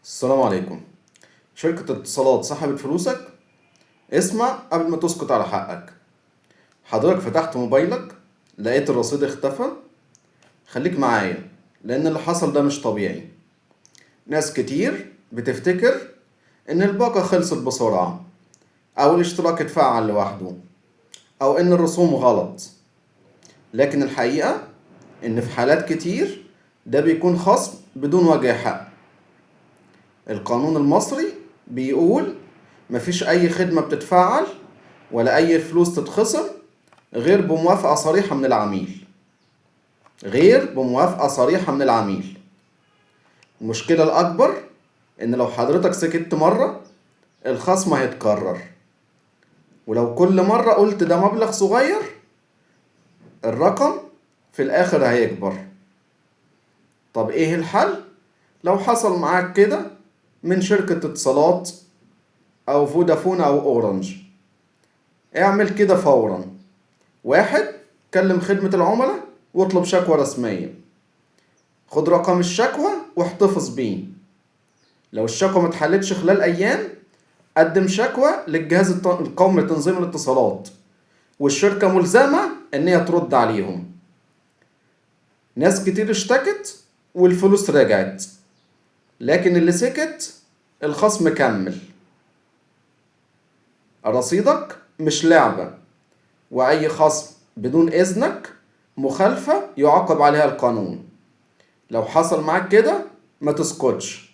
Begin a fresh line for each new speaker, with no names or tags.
السلام عليكم. شركة اتصالات سحبت فلوسك؟ اسمع قبل ما تسكت على حقك. حضرتك فتحت موبايلك لقيت الرصيد اختفى؟ خليك معايا، لأن اللي حصل ده مش طبيعي. ناس كتير بتفتكر إن الباقة خلصت بسرعة، أو الاشتراك اتفعل لوحده، أو إن الرسوم غلط. لكن الحقيقة إن في حالات كتير ده بيكون خصم بدون وجه حق. القانون المصري بيقول مفيش أي خدمة بتتفعل ولا أي فلوس تتخصم غير بموافقة صريحة من العميل. غير بموافقة صريحة من العميل. المشكلة الأكبر إن لو حضرتك سكت مرة، الخصم هيتكرر. ولو كل مرة قلت ده مبلغ صغير، الرقم في الآخر هيكبر. طب إيه الحل لو حصل معاك كده من شركة اتصالات أو فودافون أو أورنج؟ اعمل كده فورا. واحد، كلم خدمة العملاء واطلب شكوى رسمية. خد رقم الشكوى واحتفظ بيه. لو الشكوى ما اتحلتش خلال أيام، قدم شكوى للجهاز القومي لتنظيم الاتصالات، والشركة ملزمة إن هي ترد عليهم. ناس كتير اشتكت والفلوس رجعت، لكن اللي سكت الخصم كمل. رصيدك مش لعبة، وأي خصم بدون إذنك مخالفة يعاقب عليها القانون. لو حصل معاك كده، ما تسكتش.